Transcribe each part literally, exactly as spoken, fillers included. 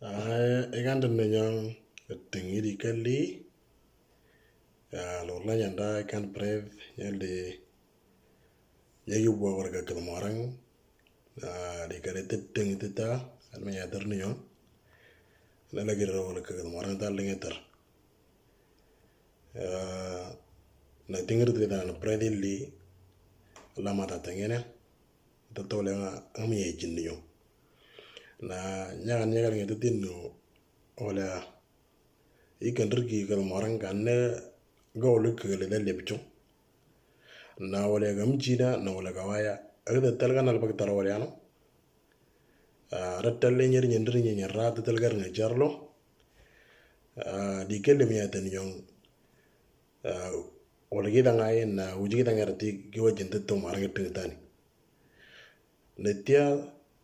Aa, ekan te ninye eting'iri kali, aa, lola nyanda ekan breath, nyali, nyaki bua wala ka kidmorang, aa, di kare te ting te ta, al me nyater ninyo, na lagi ro wala ka kidmorang ta lingeter. Aa, na ting'iri te ta na breath li, la mata tengene, ta tole nga, nga me nyakin ninyo. Na nyakan nyakan nge te tinu, wala, ikan riki kal morang kan ne ga wala ka kal da lepcho. Na wala ga mchina, na wala ga waya. Aga da talga na alpak tara wala ano. Ah, rat tal le nyer nyer nyer nyer rat tal gar nge jarlo. Ah, di kelle mi atan yong. Ah, wala gi da ngai na uji gi da ngai rati gi wajin te to marang te tani. Netia,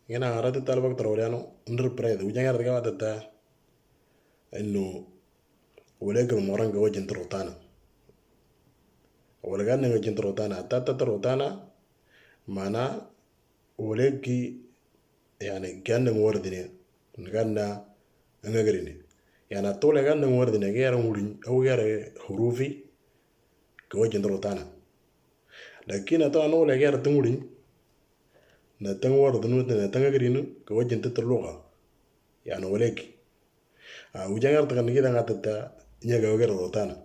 ngena arati talbak trawriano, ndir pred, ujang arati kama tata, inu, wale kal morang ka wajin trotana. Wale kan nga jin trotana, tata trotana, mana, wale ki, yani, kan nga wardine, kan nga ngagrini. Yani, tole kan nga wardine, kera ngulin, au kera hurufi, ka wajin trotana. Lakin ata ano wale kera tungulin, na tang wardinu, na tang agrinu, ka wajin tata luga. Yani, wale ki. A, ujang arati kan kita nga tata, nya ka wagera trotana.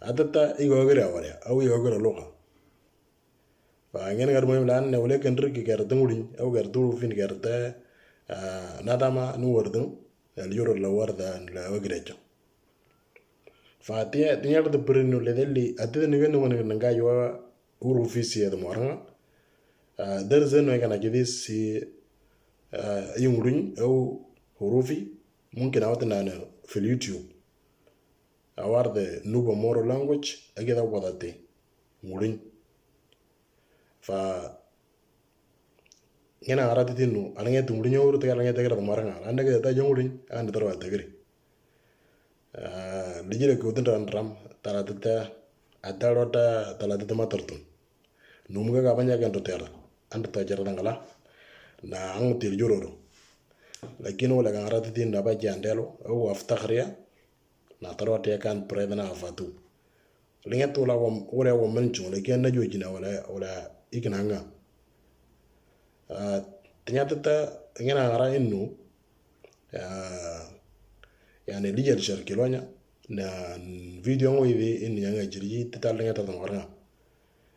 Atata, iga wagera wale, au iga wagera luga. Fa ngen ngar muhim lan ne wale kan riki kera tungulin, au kera tungulin kera ta, ah, nadama nu wardu, al yoro la warda, la wagrecho. Fa tia, tia ngar de prinu le deli, ati de ngen ngen ngen ga yo uru fisi de moranga. Ah, der zen no kana kidi si, ah, yungulin, au hurufi, mungkin awat na fil YouTube. Awar de Nuba Moro language, agi da wadate. Ngulin. Fa, ngena arati tinu, alange tu ngulin yoro te alange te kera maranga. Anda ke ta jongulin, anda tarwa te keri. Ah, lijire ke utin ran ram, tala tete, atalota, tala tete matartun. Numuga ka banya kan to tera, anda to jara dangala. Na ang til juroro. Lakin wala kan arati tinu na ba jandelo, au aftakhriya. Na tarwa te kan pred na afatu. Linga tula wam, wala wam manchu, lakin na jojina wala, wala iknanga. Ah, ternyata ta, ngena ngara inu, ah, yani lijal sharkilonya, na video ngo ibi inu nyanga jirji, tita linga tata ngoranga.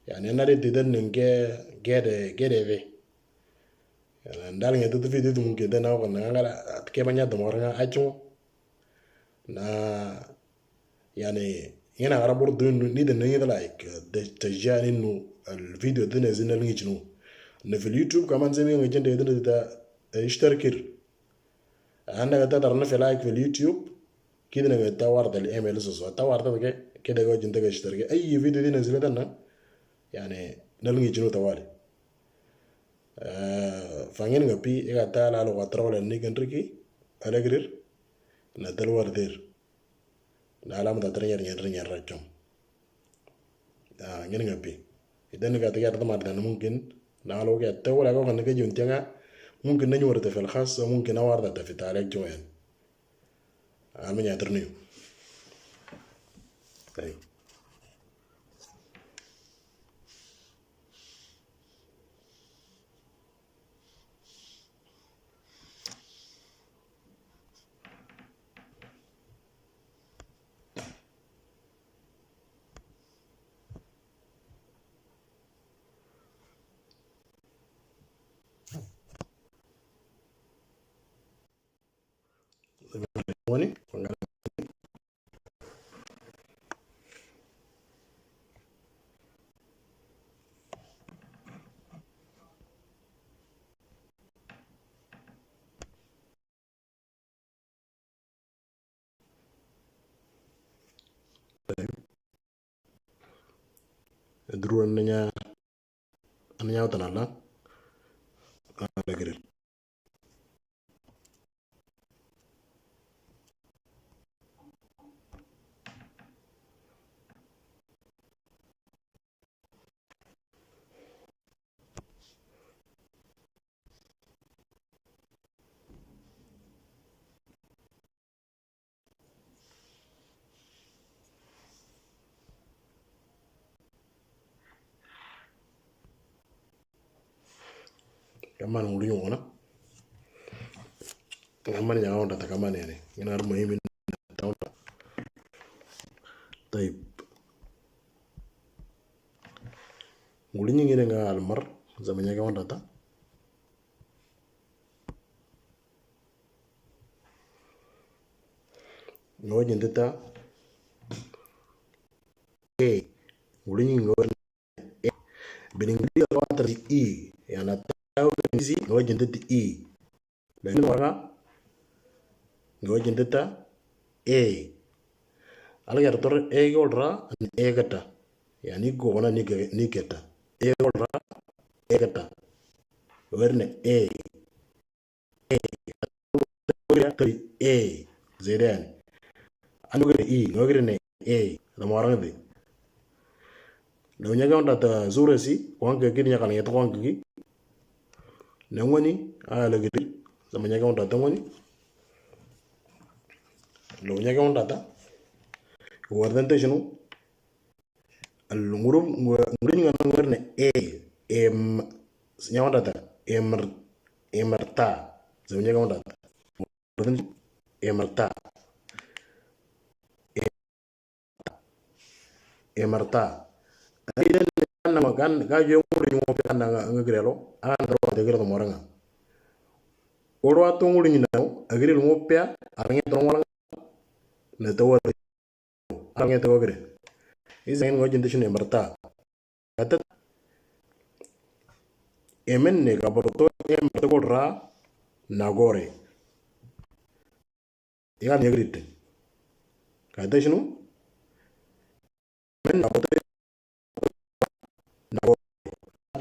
Yani nari tita nenge, gede, gede be. Yani, ndal nge tata video tu mungkin tena ko na ngara, ke banya tata ngoranga, acho. Na, yani, ngena ngara bor dun ni de ngi de like, de, de jani nu, al video de ne zin ngi chinu. Na fil YouTube kaman zemi ngi jende de ta, eh, ishtarkir. Anda ga ta tarna fil like fil YouTube, kid na ga ta war dal email so so, ta war ta ke, ke de ga jinde ga ishtarkir. Ay video de ne zin de na, yani, nal ngi chinu tawali. Eh, fangin nga pi, ega ta la lo ga trawla ni kan riki, alegrir, na tal war dir. Na alam da tren yer yer yer rachom. Ah, ngin nga pi. Idan nga tigar ta mar dan mungkin, na lo ga ta wala ko kan ga jun tenga, mungkin na nyuwar ta fil khas, mungkin na war da ta fi talek joyan. Amin ya terniyo. Thank you. Wani? Duru ananya, ananya wata nala. Ala giri. كمان ولي وانا. كمان يا وانا كمان يعني. انا المهم ان تاونا. طيب. Nguli nyingi ne nga almar, zaman ya kawan data. Ngo jindita. E. Nguli nyingi ngo. E. Bini nguli ya kawan tadi i. Ya na tahu si ngo jindita i. Lakin wara nga ngo jindita e. Algar tor e golra an e gata. Yani gona ni geta. E golra e gata. Werne e. E. Kari e. Zaidan. Anu gre i, ngo gre ne e. Da morang de. Lo nya ga onda ta zure si, kwang ke kini nya kala nya to kwang ke. Ne ngoni, a la gre. Sama nya ga onda ta ngoni. Lo nya ga onda ta. Wardan te shinu. Al nguru nguru ni ngana ngurne e em nya onda ta. Emer emerta. Sama nya ga onda ta. Emerta. Emerta. Aida ne kan nama kan ka yo ngulu ni mo pe kan nga ngrelo an dro de gre to moranga. Oro ato ngulu ni na agrel mo pe arnge tro wala ne to wala arnge to gre. Is ngin ngo jinte shine emerta. Kata emen ne ka borto emerta ko ra nagore. Igal nyagrit. Kata shinu? Men na kote na ko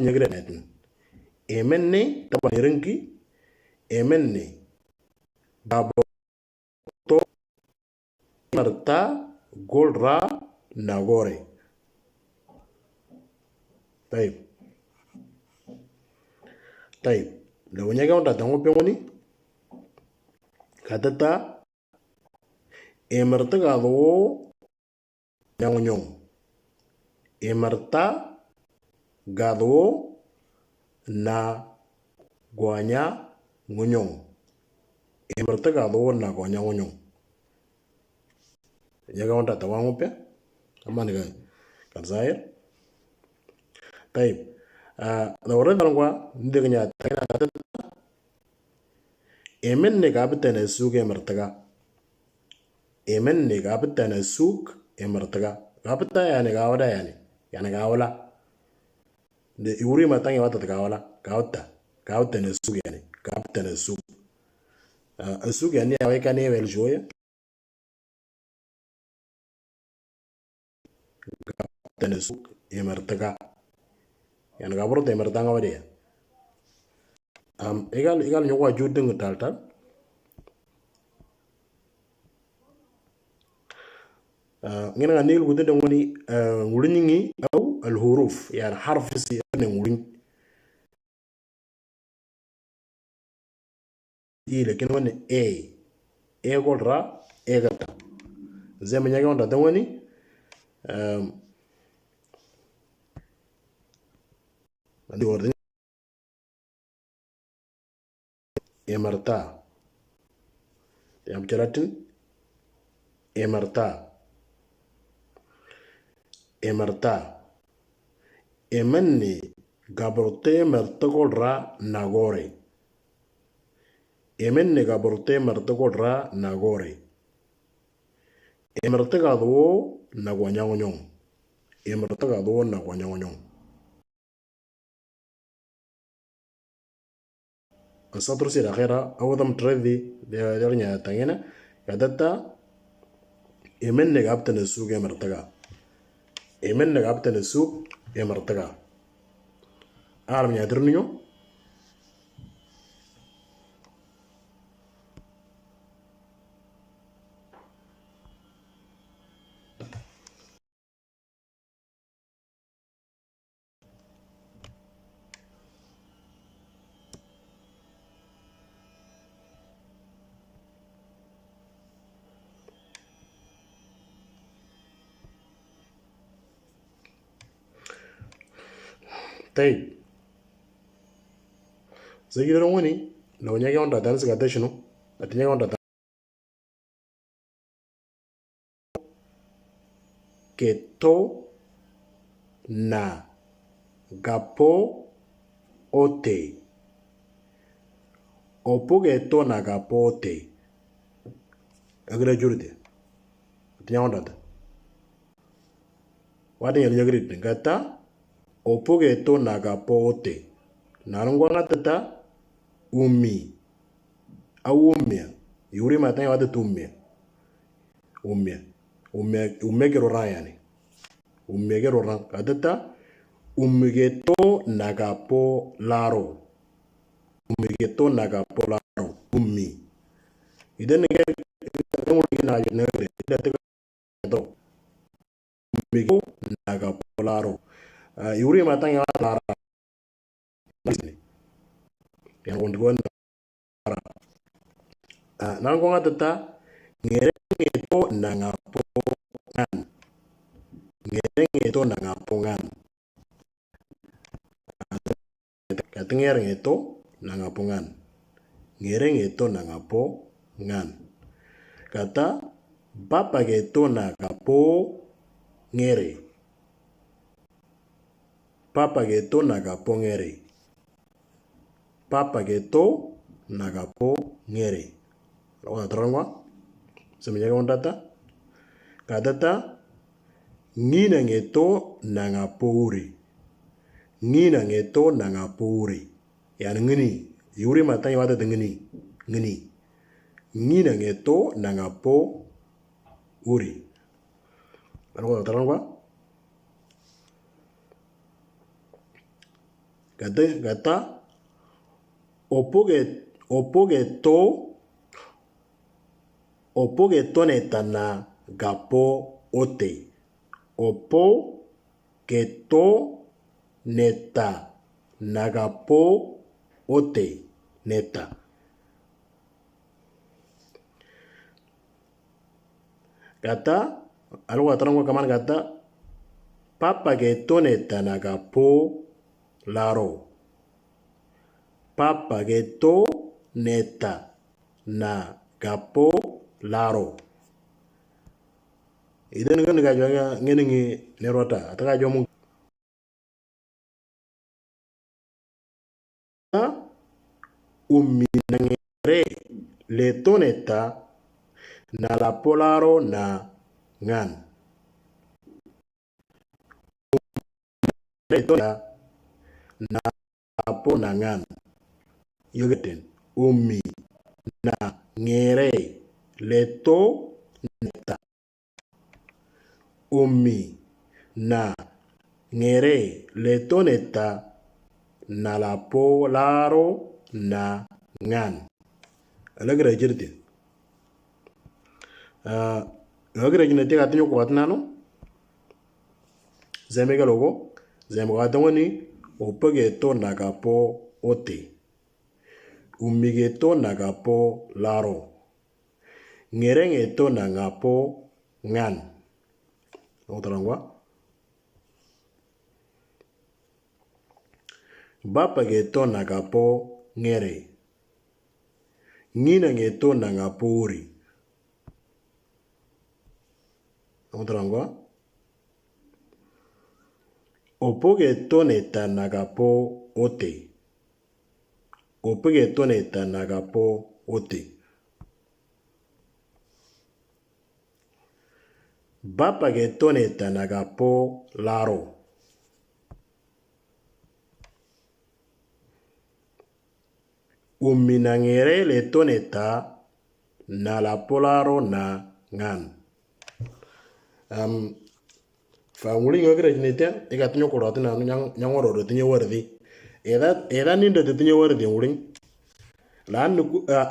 nyagrit netin. Emen ne tapa nirengki. Emen ne babo to marta golra nagore. Taib. Taib. Lo nya ga onda ta ngo pe ngoni. Kata ta emerta gado nyang nyong. Emerta gado na guanya ngunyong. Emerta gado na guanya ngunyong. Nya ga onda ta wangu pe. Aman ga kan zair. Taib. Ah, da ore dan kwa ndegnya ta. Emen ne gabtene suge mertega. Emen ne gabtene suk emertega. Gabta yani gawda yani. Yani gawla. De iwri matang ya wata gawla. Gawta. Gawtene suk yani. Gabtene suk. Ah, suk yani awai kane wel joya. Gabtene suk emertega. Yani gabro te emertanga wadiya. Am, egal, egal nyoko ajudeng tal tal. Ah, ngena ngani lugu de ngoni, ah, ngulingi au al huruf, yani harf si ne ngulin. I lakin wani e. E golra, e gata. Zai manya ga onda de wani. Um, andi warden. Emerta. Yam jalatin. Emerta. Emerta. Emen ne gabrte emerta golra nagore. Emen ne gabrte emerta golra nagore. Emerta gado na guanya ngunyong. Emerta gado na guanya ngunyong. Asatru sira khera, awadam tredi, de, de nya tangena, ya data, emen ne gabtene suk emertega. Emen ne gabtene suk emertega. Aram nya dirnyo. Tayyib. Sɛ yire rongoni, na unyage on datan sɛ gata shinu, atinyage on datan. Keto na gapo ote. Opo keto na gapo ote. Agre jurde. Atinyage on datan. Wadi nyari nyagri gata. Opo keto na gapo ote. Narungwa ngatata. Umi. Au umia. Yuri matanya wadi tu umia. Umia. Umia, umia ke rora yani. Umia ke rora. Katata. Umi keto na gapo laro. Umi keto na gapo laro. Umi. Ida nege, ida nege, ida nege, umi keto na gapo laro. Ah, yuri matanya lara. Yang kondi ko na. Ah, nang ko ngatata, ngere ngeto na ngapo ngan. Ngere ngeto na ngapo ngan. Kata ngere ngeto na ngapo ngan. Ngere ngeto na ngapo ngan. Kata papa keto na gapo ngere. Papa keto na gapo ngere. Papa keto na gapo ngere. Lo kata terang wa. Semenjak on data. Katata, ngina ngeto na ngapo uri. Ngina ngeto na ngapo uri. Yani ngini. Yuri matanya wata ngini. Ngini. Ngina ngeto na ngapo uri. Ano ko tarang ba? Kata, kata, opo ke, opo keto, opo keto neta na gapo ote. Opo keto neta na gapo ote. Neta. Kata, algo atrás kaman kata, papa keto neta na gapo laro. Papa keto neta na gapo laro. Ida nega nega jwa nge nge nerota, ataka jwa mu. Umi na ngere leto neta na lapo laro na ngan. Leto neta na lapo na ngan. Yogeten. Umi na ngere leto neta. Umi na ngere leto neta na lapo laro na ngan. Alagra jirti. Ah, alagra jinete katinyo ko katnano. Zeme ka logo. Zeme ka tongoni. Opo keto na gapo ote. Umi keto na gapo laro. Ngere ngeto na ngapo ngan. Otra ngwa. Bapa keto na gapo ngere. Ngina ngeto na ngapo uri. Otra ngwa. Opo keto neta na gapo ote. Opo keto neta na gapo ote. Bapa keto neta na gapo laro. Umi na ngere leto neta na lapo laro na ngan. Um, fa nguli ngo kira jinete, ika tinyo koro tina nyang nyang oro tinyo wardi. Eda eda ninda tinyo wardi nguli. Lan nuku, ah,